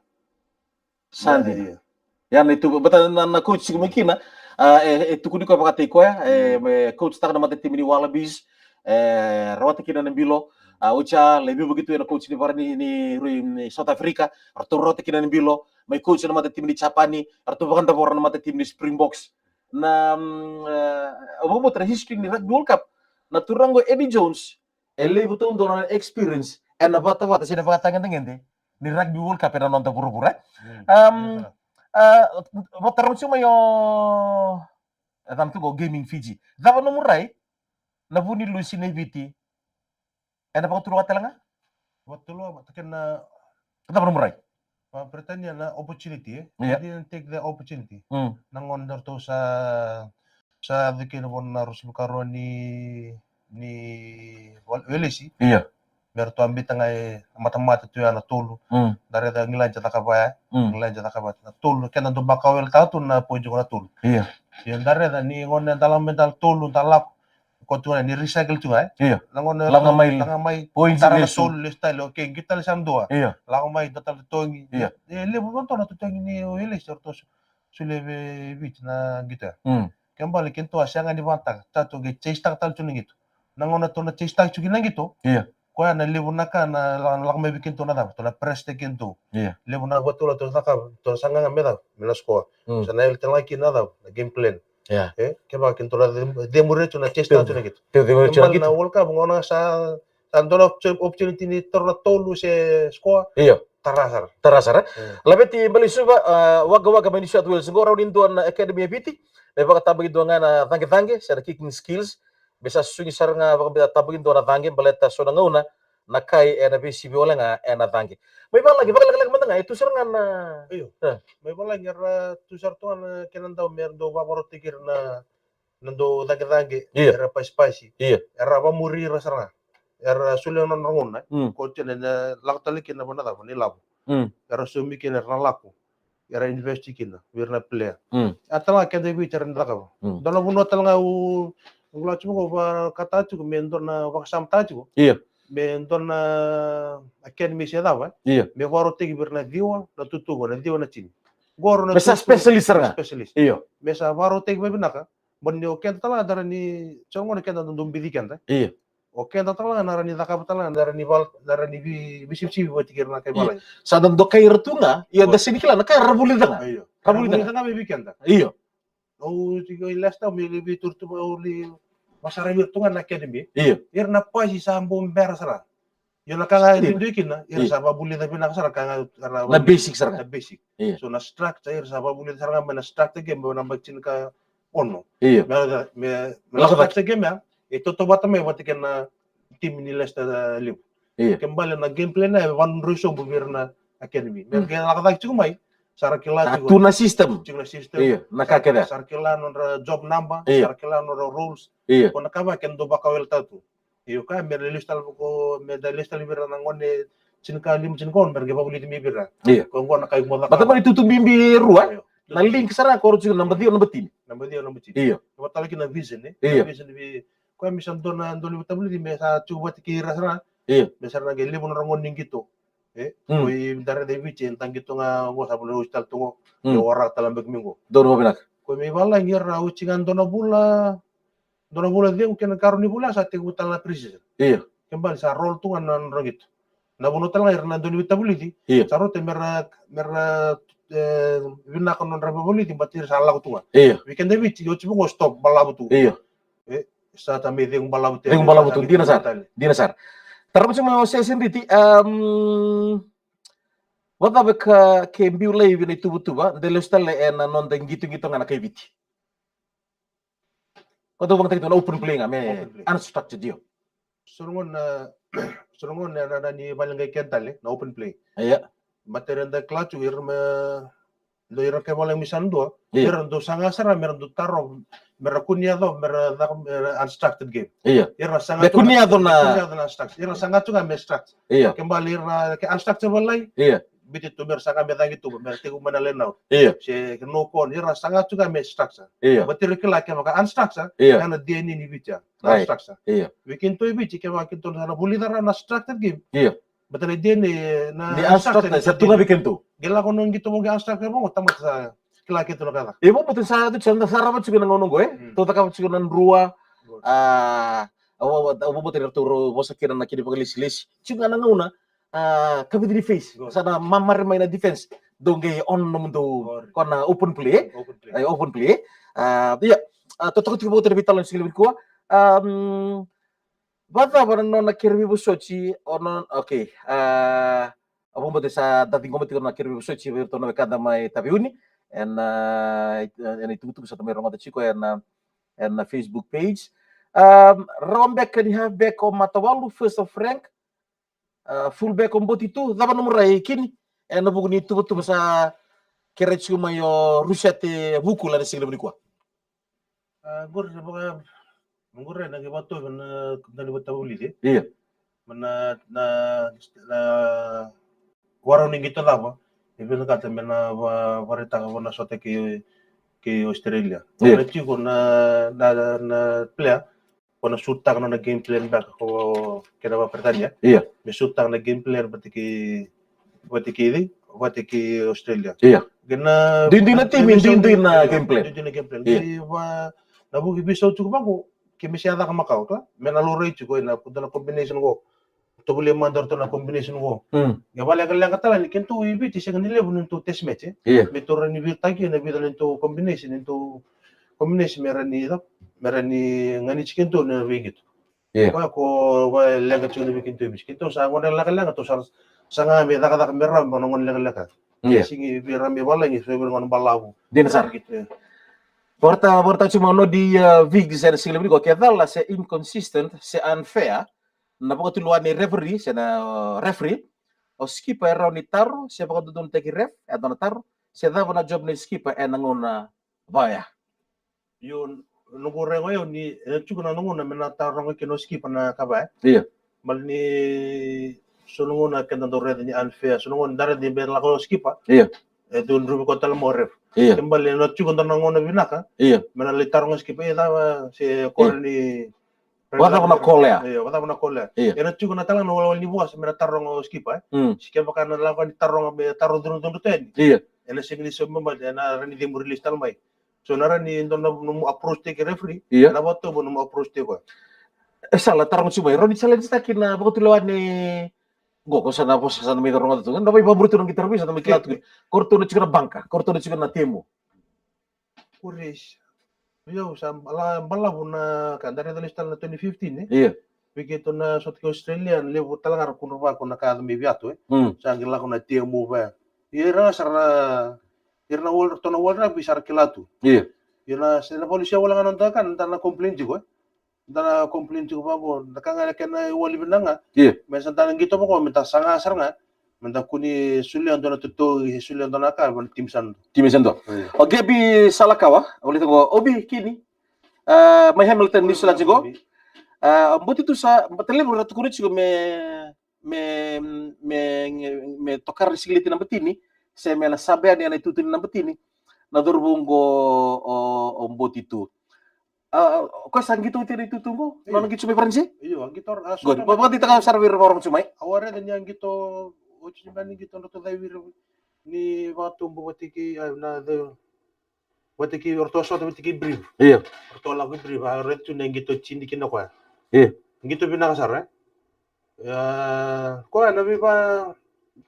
Sa dina. Ia. Ia na itu, bata na, na coach tiko mai kina, a, e, e tukuni koya vakataki koya, e, mm, me coach taka na mata timi ni Wallabies, e, rawata kina na bilo, a, oti a, lai veivuke tu ena coach ni vara ni, ni, ni South Africa, ratou rawata kina na bilo, mai coach na mata timi ni Japani, ratou vakadavora na mata timi ni Springboks. Na, mm, e, au vakabauta na history ni Rugby World Cup, na turaga o Eddie Jones, e levu tu dua na experience ena vatavata se na vakatagedegede ni Rugby World Cup ena noda vuravura, eh? Mm. Um, ia, sara. A, vakataro tiko mai o, e cava tu qo, Gaming Fiji. Cava nomu rai na vu ni lusi nei Viti ena vakatulewa tale ga? Vakatulewa, vata kei na cava nomu rai? Va Peritania na opportunity, eh? Ia. They didn't take the opportunity. Mm. Na gauna ratou sa, sa yaco kina vua na ruasagavulu karua ni, ni Wel- Welesi. Ia. Me ratou a biuta ga e matamata tu ya na tolu. Mm. Da raica Igiladi e cakava ya. Mm. Igiladi e cakava na tolu. Keda dau makaweletaka tu na point qo na tolu. Ia. Ia da raica ni gauna da lako mai da tolu, da lako. Ko tu ga ni recycle tu ga, eh? Ia. Lako ga mai, lako ga mai, points tara na lesu. Tolu, lesu tale, okay, qito tale sa dua. Ia. Lako mai, dua tale totogi. Ia. E levu vakadua na totogi ni Welesi, ratou su- solia vei Viti na qito ya. Mm. Kena bale keitou a sega ni vakataka, tatou qai chase taka tale tu na qito. Na gauna tou na chase taka tu kina na qito. Ia. Koya na levu na ka na la- lako mai vei keitou na cava, tou na press-taki keitou. Ia. Levu na vakatulewa tou na cakava, tou na saga ga me cava, me na score. Mm. Sa na yaco tale ga kina na cava, na game plan. Ia. E, kevaka keitou na cem- cemuri tu na chase taka tu na qito. Tou cemuri tu na qito. Kena bale na World Cup, gauna sa, sa dua na opportu- opportunity ni taura na tolu se score. Ia. Tara sara. Tara sara. Mm. Laveti Baleisuva, a, Wagga Wagga mai New South Wales. Qo rawa ni dua na academy e Viti me vakatabakidua ga na caqecaqe se na kicking skills. Me sa susugi sara ga vakatabakidua na caqe baleta so na gauna na kai ena veisivi wale ga ena caqe. Mai valagi, vakalekaleka mada ga, e tu sara ga na. Io. E. Mai valagi era tu sara tu ga na kena dau me ra dau vakavarautaki ira na, na dau caqecaqe. Ia. Era pasipasi. Ia. Era vamuri ira sara ga. Era solia na nodra gauna. Mm. Ko tena na lako tale kina na vanua cava, na ilavo. Mm. Era saumi kina era na lako. era invest kina vei ira na player. Mm. A tale ga keda e Viti era ni cakava. Mm. Dua na vanua tale ga au, au lako tiko, au vakataka tiko me dua na vakasamataka tiko. Io. Me dua na academy se cava. Io. Me vakarautaki vei ira na ciwa, na tutuva, na ciwa, na tini. Qo na specialist sara ga. Specialist. Io. Me sa vakarautaki vakavinaka. Baleta ni o keda tale ga da rawa ni, so na gauna keda da dau bici keda. Io. O keda tale ga na rawa ni cakava tale ga, na rawa ni val, na rawa ni vi, visivisivi vata kei ira na kai valagi. Sa da dokai ira tu ga, ia da sega ni kila na ka era vulica ga. Io. Ra vulica ga mai vei keda. Io. Au tiko i last time, au lai veituri tu, au lai vakasaravi ira tu ga na academy. Io. Ira na pasi sa bau bera sara. Io, na ka ga e duidui kina, ira sa vakavulica vinaka sara ka ga, na basic sara ga. Na basic. Io. So na structure, ira sa vakavulica sara ga mai na structure game, mai na yabaki tinikaono. Io. Me, me, me na structure game ya, e tautauvata mai vata kei na team ni Leicester, uh, Liverpool. Io. Kena ibalebale na game plan ya, e vakadraui sobu vei ira na academy. Me qai lako cake tiko mai, sa ra kila tiko. Tu na system. Tiko na system. Io, na ka kece. Sa ra kila nodra job number, io, sa ra kila nodra roles. Io. Ko na ka va kena dau vakawele tatu. Io, ka me ra lesu tale vako, me da lesu tale vei ira na gone tinikalima, tinikaono, me ra qai vakavulici mai vei ira. Io. Ko qo na ka iko mo cakava. Baleta ni tutu bibi e rua. Io. Na link sara ko ro tiko naba ciwa, naba tini. Naba ciwa, naba tini. Io. Ko tale kina vision, e? Io. Vision vei, ko me sa dua na, dua na veitavulici, me sa tiko vata kei ira sara. Io. Me sa ra qai levu na ra gone ni qito. E? Mm. Ko i dara de Viti, e da qito ga, qo sa vula usi tale tu qo. Mm. Io, waraka tale beka mai qo. Donu vinaka. Ko me i valagi era usi ga dua na vula, dua na vula cegu kei na karua ni vula sa tekivu tale na pre-season. Io. Kena ibalebale sa roll tu ga na nodra qito. Na vanua tale ga ira na dau ni veitavulici. Io. Sa rauta me ra, me ra, e, vinaka nodra veitavulici, baleta ira sa lako tu ga. Io. Vei keda Viti, oti vaqo stop, balavu tu. Io. E, sa ta me cegu balavu tu. Cegu balavu tu, dina sara. Dina sara. Tara mai o Sese Driti, um, vakacava ke biu laivi na ituvatuva, de lesu tale ena noda qitoqito ga na kai Viti. Ko dau vakayagataki tu na open play ga, me unstructured, io. So na gauna, so na gauna na, na ni vale qai kena tale, na open play. Ia. Baleta era da kila tu, ira me, dau ira kai valagi mai sa na dua. Ia. Ira dau saga sara, me ra dau taro, me ra kua ni yaco, me ra caka, me ra unstructured game. Ia. Ira saga tu ga, me kua ni yaco na unstructured. Ira saga tu ga me structured. Ia. Kena ibalebale ira ke unstructured valai. Ia. Biuti tu me ra saga me cagi tu, me ra tekivu mai na line out. Ia. Se ke no call, ira saga tu ga me structure. Ia. Baleta ira kila kevaka unstructure, ia, ya na D N A ni Viti ya. Na unstructure. Ia. Vei keitou i Viti, kevaka keitou na vulica na structure game. Ia. Baleta na D N A na unstructure, sa tu ga vei keitou. Qai lako na qito mo qai unstructure mo, tamata sa kila keitou na ka caka. E, vakabauta sa, sa, sa rawa tiko na gauna qo, e? Mm. Tou cakava tiko na drua, a, au, au, au vakabauta ni ratou vosa kina na kena vakalesilesi. Tiko ga na gauna, a, ka vica ni phase. Sa na mamare mai na defense. Dou qai on nomudou, ko na open play, e? Open play. E, open play. A, ia, a, totoka tiko vakauta na veitalanoa ni siga levu nikua. Am, vakacava na nona kere veivosoti, o non, okay. A, au vakabauta sa da ciqoma tiko na kere veivosoti vei iratou na wekada mai Taveuni. Ena, a, ena itukutuku sa da mai rogoca tiko ena, ena Facebook page. Am, rawa beka ni halfback o Matawalu, first o Frank. A, fullback o Boti tu, cava nomu rai Kini? Ena vuku ni tuvatuva sa kere tiko mai o Rusete Vuku ena siga levu nikua. A, qori sa vaka, qori na qai vakatauvi na, na ni vatavulici. Ia. Ma na, na, na warau ni qito cava e vinakata me na va, vakaraitaka vua na sota kei, kei Australia. Ia. Na tiko na, na, na player, ko na sutaka na nona game plan beka ko kena vakaperitania. Ia. Me sutaka na game plan vata kei, vata kei cei, vata kei Australia. Ia. Kena duidui na timi, duidui na game plan. Duidui na game plan. Ia. Kei va, na vuki veisau tiko vaqo, ke me se a caka makawa, ka? Me na laurai tiko ena, ko dua na combination qo. Tovolei mada o ratou na combination qo. Mm. Ia vakalekaleka tale ni keitou i Viti sega ni levu ni neitou test match, e? Ia. Me tou rawa ni veitaki ena vica na neitou combination, neitou combination me rawa ni, me rawa ni ganiti keitou na veiqito. Ia. Koya ko vakaleqa tiko na vei keitou i Viti. Keitou sa gone lekaleka, tou sa saga me cakacaka me rawa, me na gone lekaleka. Ia. Sigi vei ira me valagi, so vei ira gone balavu. Dina sara. Ia. Vakaraitaka, vakaraitaka tiko mai o Nodi, a, Vigs ena siga levu nikua, ke cala se inconsistent, se unfair na vakatulewa ni referee, se na, a, referee. O skipper e rawa ni taro, se vakadodonutaki ref, e dua na taro, se cava na job ni skipper ena gauna vaya. Io, noqu rai o yau ni, e tiko na gauna me na taroga kina o skipper na ka vaya. Ia. Baleta ni so na gauna keda dau raica ni unfair, so na gauna da raica ni me lako o skipper. Ia. E tu druvi ko tale mo ref. Ia. Ke bale na tiko dua na gauna vinaka. Ia. Me na lai taroga skipa, e cava se kore ni. Vakacava na kolea. Ia, vakacava na kolea. Ia. E na tiko na tale na walewale ni vosa me na taroga o skipa, e. Mm. Se kevaka na lava ni taroga me taro cudrucudru tani. Ia. E na sega ni so me mate, e na rani cemu release tale mai. So na rani dua na nomu approach tiko referee. Ia. Na vatovo nomu approach tiko. E sala taroga tu mai. Roni sala ni staki na vakatulewa ni Qo, ko sa na vosa sa na mai taroga tu. Na mai vaburu tu na qitaro vei sa na mai kila tu. Ko ratou na tiko na banka, ko ratou na tiko na temu. Kuris. Io, sa bala, balavu na ka da raica lesu tale na twenty fifteen, e? Ia. Vei keitou na sota kei Australia, levu tale ga ra kudru vako na ka yaco mai vei yatu, e? Mm. Sa qai lako na temu vaya. Ia ira ga sara na, ira na wal, ratou na wal rugby sara kila tu. Ia. Ia na, sa na valusia wale ga na da ka, da na complain tiko, e? Da na complain tiko vaqo, da ka ga na kena iwali vinaka ga. Ia. Me sa da na qito vaqo, me da saga sara ga. Me da kua ni solia dua na totogi, solia dua na ka, me na timi sa dua. Timi sa dua. Ia. O Gabi Salakawa, o lita qo, Obi Kini. Ah, mai Hamilton, New Zealand qo. Ah, boti tu sa, bota levu ra tukuni tiko me, me, me, me tokara ni sigileti naba tini, se me na sabe yani ena itutu ni naba tini. Na cauravou qo o, o boti tu. A, o koya sa qito oti ena itutu qo? Io. Nona qito mai Varanise? Io, a qito, a, good. Vakaditaka sara vei ira vakarorogo tu mai. Au a raica ni a qito, oti ni bani qito na toca vei ira ni vakatubu vata kei, a, na, the, vata kei, o ratou a sota vata kei Brive. Io. O ratou a lako i Brive, a raica tu ni a qito tini kina koya. Io. Qito vinaka sara, e? Ia, koya na veiva,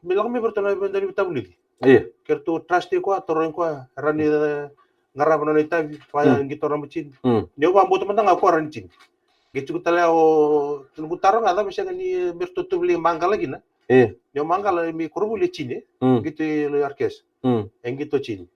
me lako mai vei ratou na veiva ni veitavulici. Ia. Ke ratou trust koya, tarogi koya, rani, e, qarava nona itavi, koya qito naba tini. Mm. Ni au vakabauta mada ga koya rani tini. Qai tiko tale o, noqu taro ga, cava sega ni me ratou tovolei maqala kina. Ia. Ni au maqala me koronivuli e tini, e? Mm. Qito i Arkes. Mm. E qito tini.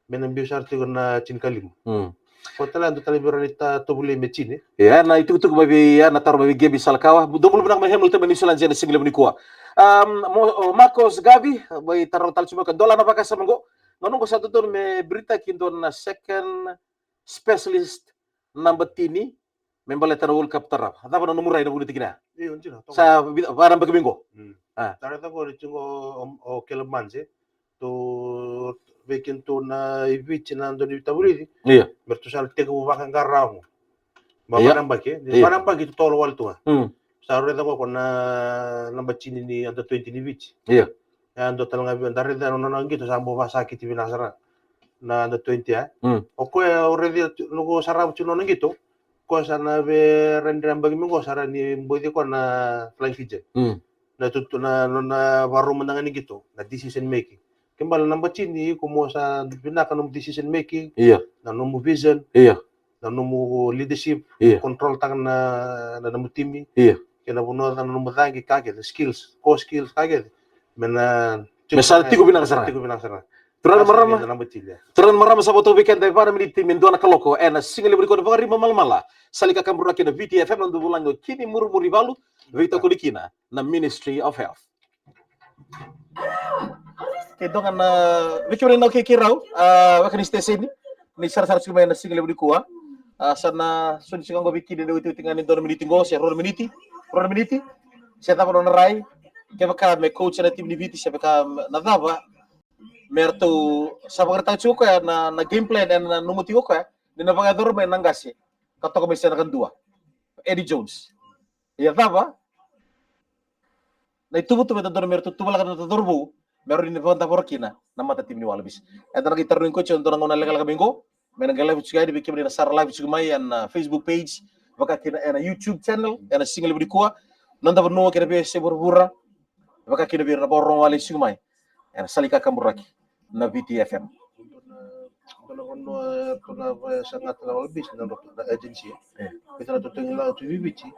Me na biu sara tiko na tinikalima. Mm. Ko tale a dua tale vei ira ni ta tovolei me tini. Ia, na itukutuku mai vei, ia, na taro mai vei Gabi Salakawa. Dou bula vinaka mai Hamilton mai New Zealand ena siga levu nikua. Um, mo, o Marcos Gavi, mai taro tale tu mai ka dola na vakasama qo. Gauna qo sa dodonu me biritaki dua na second specialist naba tini. Me baleta na World Cup tarava. A cava na nomu rai na vuna tikina? Io, dina, toka. Sa vi-, vaka na baki mai qo. Mm. A. Tara ta qo, ni tiko o, o Caleb Mans, e. Tu vei keitou na i Viti na dau ni veitavulici. Io. Me ratou sa tekivu vakaqara qo. Ia. Vaka na baki, e. Io. Vaka na baki tu tolo wale tu ga. Mm. Sa raica qo ko na naba tini ni under twenty ni Viti. Io. E, dua tale ga vei, da raica na nona qito sa bau vakasakiti vinaka sara na under twenty, e. Mm. O koya, au raica, noqu sarava tu na nona qito. Koya sa na veiradra baki mai qo sa rawa ni boici koya na Flying Fijian. Mm. Na tutu na, na, na vakarau mada ga ni qito, na decision making. Ke bale naba tini, iko mo sa vinaka nomu decision making. Ia. Na nomu vision. Ia. Na nomu leadership, ia, control taka na, na nomu timi. Ia. Kei na vanua, na nomu cagi ka kece, skills, core skills ka kece. Me na, me sa tiko vinaka sara. Tiko vinaka sara. Turaga na marama. Sa na naba tini, ia. Turaga na marama, sa vo tu vei keda e va na miniti me dua na kaloko ena siga levu nikua ni Vakaribamalamala. Sa lai kakaburaki na Viti F M, na noda vulagi o Kini Murimurivalu, veitokoni kina na Ministry of Health. Ke dua ga na vei kemuni na keirau, a, weka ni siteseni ni sarasara tiko mai ena siga levu nikua. A, sa na soli tiko qo vei Kini na iotioti ga ni dua na miniti qo, se rua na miniti, rua na miniti. Se cava nona rai, kevaka me coach ena timi ni Viti, se vaka na cava me ratou sa vakaraitaka tiko koya na, na game plan, ena nomu tiko koya ni na vakayacora mai na qase ka toka mai se na kadua, Eddie Jones. Ia cava na ituvatuva e dodonu me ratou tuvalaka na noda cauravou me rawa ni vakadavora kina na matatimi ni Wallabies. Eda na qai tarogi koya tiko ena dua na gauna lekaleka mai qo. Me na qai live tiko yani vei kemuni na sara live tiko mai ena, ah, Facebook page, vaka kina ena YouTube channel ena siga levu nikua. Noda vanua kei na veiyasai vuravura, vaka kina vei ira na vakarorogo wale tiko mai ena sala ni kakaburaki na Viti F M. Dua na vanua, dua na veiyasai ga tale na Wallabies, na noda agency. Io. Keitou na totogi lawa tu i Viti,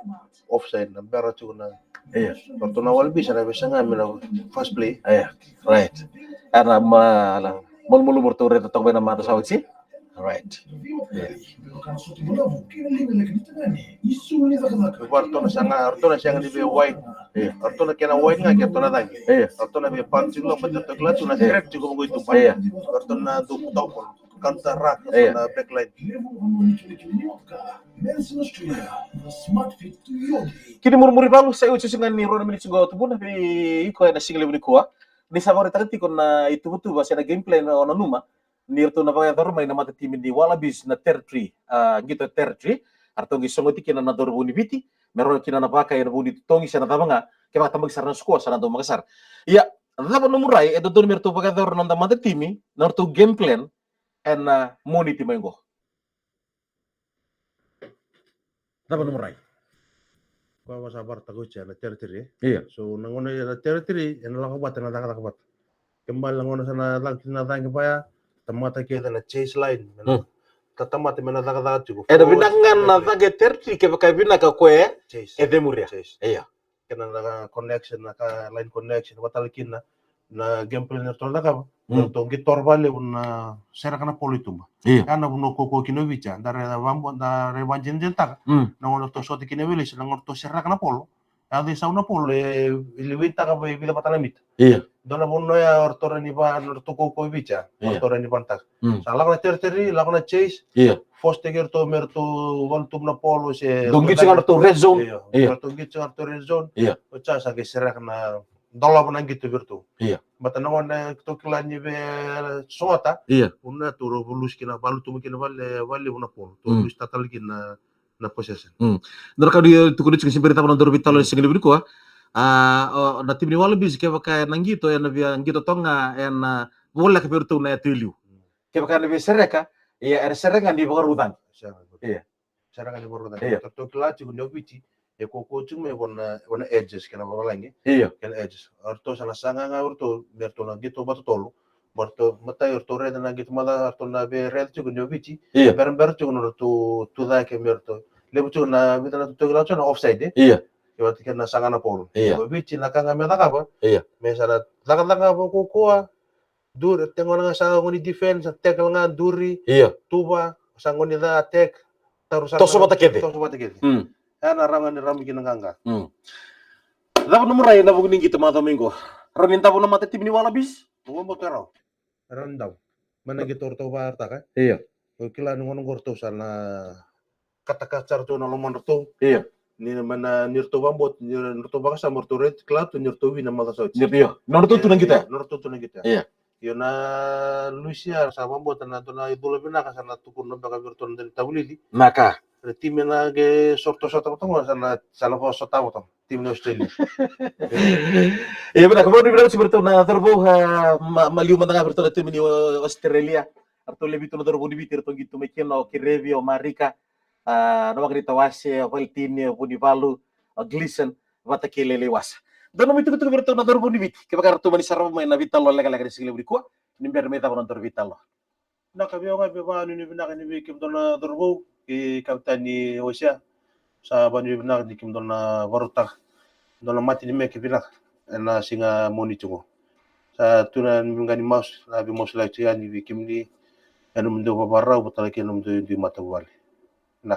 offside, na bera tiko na. Io. Ratou na Wallabies, na veiyasai ga me na fast play. Io, right. Ena ma-, malumalumu ratou raica toka mai na mata sa oti. Right. Io. Ratou na sega, ratou na sega ni vei wide. Io. Ratou na kena wide ga, kena ratou na cagi. Io. Ratou na vei punch tiko, ratou na, io, threat tiko, qo i tuba. Io. Ratou na dau, dau counter ruck, io, na back line. Kini Murimurivalu, sa i oti tiko ga ni rua na miniti qo, tubuna, vei iko ena siga levu nikua. ni sa vakaraitaka tiko na ituvatuva se na game plan, o nanuma ni ratou na vakayacora mai na matatimi ni Wallabies na territory, a, qito territory, a ratou qai sogoti kina na cauravou ni Viti me rawa kina na vaka ena vou ni totogi se na cava ga, ke vakatabaki sara na score sa na dau maka sara. Ia, cava nomu rai e dodonu me ratou vakayacora na noda matatimi, na ratou game plan ena Moniti mai qo? Cava nomu rai? Koya vaka sa vakaraitaka oti ya na territory, e? Ia. So na gauna ya na territory ena lako vata na cakacaka vata. Ke bale na gauna sa na caka kina na caqe vaya, tamata kece na chase line. Hmm. Ta tamata me na cakacaka tiko. Ena vinaka ga na caqe territory kevaka e vinaka o koya e cemuria. Chase. Ia. Kena na connection, na ka line connection, vata tale kina na game plan eratou na cakava. Mm. Eratou qito vakalevu na sereka na polo i tuba. Ia. Ya na vanua kaukaua kina o Viti, da rai vabo, da rai vajinajinataka. Mm. Na gauna eratou sota kina o Welesi, na gauna eratou sereka na polo, yaco i sau na polo, e, e levu i taka vei vica vata na mita. Ia. Dua na vanua ya eratou rai ni va, eratou kaukaua o Viti. Ia. Eratou rai ni vanataka. Mm. Sa lako na territory, lako na chase. Ia. Force-taki eratou me ratou valutubu na polo se dou qito ga ratou red zone. Ia. Ia. Ratou qito ga ratou red zone. Ia. Oti ya sa qai sereka na dolava na qito vei ratou. Ia. But na gauna ratou kila ni vei sogota. Ia. Una tu ratou valusi kina, valutubu kina vale, valevu na polo. Ratou valusi tatale kina na, na possession. Mm. Na ka ni tukuni tiko se bera cava na daru veitalanoa ena siga levu nikua. A, o, na timi ni Wallabies kevaka ena qito, ena via qito toka ga, ena voleka vei ratou na yatu e liu. Kevaka ena via sereka, ia, era sereka ga ni vakarau cagi. Sereka. Ia. Sereka ga ni vakarau cagi. Ia. Ratou kila tiko ni o Viti e kaukaua tiko mai vua na, vua na edges, kena vavalagi. Ia. Kena edges. Eratou sa na saga ga o ratou me ratou na qito vakatotolo. Eratou, matai, eratou raica na qito mada, eratou na via raica tiko ni o Viti. Ia. Berabera tiko na ratou tu cake me ratou. Levu tiko na vica na ratou kila tiko na offside, e? Ia. Kevaka kena saga na polo. Ia. O Viti na ka ga me cakava. Ia. Me sa na cakacaka vakaukaua. Duri, tegona ga sa goni defense, tackle ga duri. Ia. Tuva, sa goni ca, attack. Taru sa toso vata kece. Toso vata kece. Mm. Ya na rawa ni rawa kina qaqa. Mm. Cava nomu rai ena vuku ni qito macawa mai qo? Rawa ni davo na matatimi ni Wallabies? Mo mo tarau. Rawa ni davo. Mai na qito eratou vakaraitaka. Ia. O kila ni gauna qo ratou sa na katakata sara tu na lomadratou. Ia. Ni mai na, ni ratou vakabauta, ni ratou vakasama, ratou raica, kila tu ni ratou win na macawa sa oti. Ia, io. Nodratou tu na qito. Ia, nodratou tu na qito. Ia. Io, na lusi ya sa vakabauta na dua na icula vinaka sa na tukuna beka vei ratou na dau ni tavulici. Na ka. Na timi na qai sota, sota, sota, sa na, sa na vakasota, sota. Timi ni Australia. Ia, vinaka, vakavinavinaka tiko vei ratou na cauravou, a, ma, maliu mada ga vei ratou na timi ni, o, Australia. Ratou lewe vitu na cauravou ni Viti, ratou qito mai kina, o Kerevi, o Marika, a, na waqa ni tawase, o Valetini, o Vunivalu, o Gleeson, vata kei Lele Iwasa. Dua nomu itukutuku vei ratou na cauravou ni Viti, kevaka ratou mani sarava mai na veitalanoa lekaleka ni siga levu nikua, ni bera me cava na nodaru veitalanoa. Vinaka vei au ga, vei vakanuinui vinaka ni vei kemudou na cauravou, kei kapiteni Osia. Sa vakanuinui vinaka ni kemudou na vakarautaka dua na matanimeke vinaka ena siga Moniti qo. Sa tu na noqu masu, na veimasulaki yani vei kemuni, ena nomudou vavarau, vata kei na nomudou dui matavuvale. Na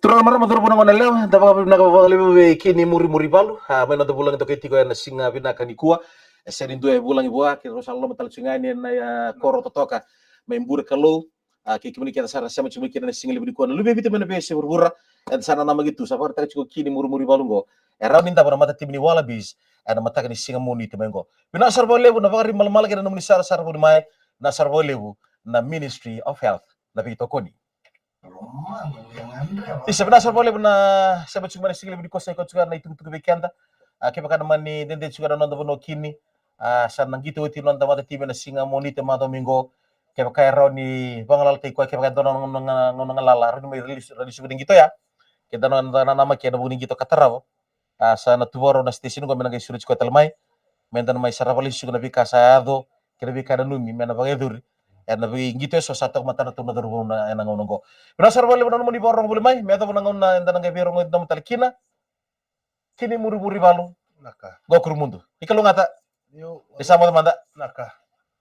turaga, marama, cauravou, na goneyalewa, da vakavinavinaka vakalevu vei Kini Murimuri Valu, a, mai na noda vulagi dokai tiko ena siga vinaka nikua. E sega ni dua e vulagi vua, keirau sa loloma tale tiko ga yani ena, a, koro totoka mai Burekalou. A, kei kemuni kece sara sema tiko mai kina ena siga levu nikua, na luve i Viti mai na veiyasai vuravura. Eda sa nanamaki tu, sa vakaraitaka tiko o Kini Murimuri Valu qo, e rawa ni davo na matatimi ni Wallabies ena mataka ni siga Moniti mai qo. Vinaka sara vakalevu na vakarimalamala kei na nomuni sarasara voli mai. Vinaka sara vakalevu na Ministry of Health na veitokoni. Isa, vinaka sara vakalevu na sema tiko mai na siga levu nikua, sa i koya tiko na itukutuku vei keda. A, kevaka na mani dede tiko na noda vanua o Kini, a, sa na qito oti na noda matatimi ena siga Moniti macawa mai qo. Kevaka e rawa ni vagalalataki koya, kevaka e dua na gauna, gauna galala, rawa ni mai release, release ni qito ya. Ke da na, na, na, namaki ena vuku ni qito ka tarava. A, sa na tu vakarau na station qo me na qai sureti koya tale mai. Me da na mai sarava lesu tiko na veika sa yaco kei na veika e nanumi me na vakayacori ena veiqito eso sa toka matana tu na cauravou na, ena gauna qo. Vinaka sara vakalevu na nomuni vakarorogo voli mai, me yacova na gauna eda na qai veirogo domo tale kina. Kini Murimuri Valu. Na ka. Qo Kurumudu. Ni kalougata. Io. Ni sa moce mada. Na ka.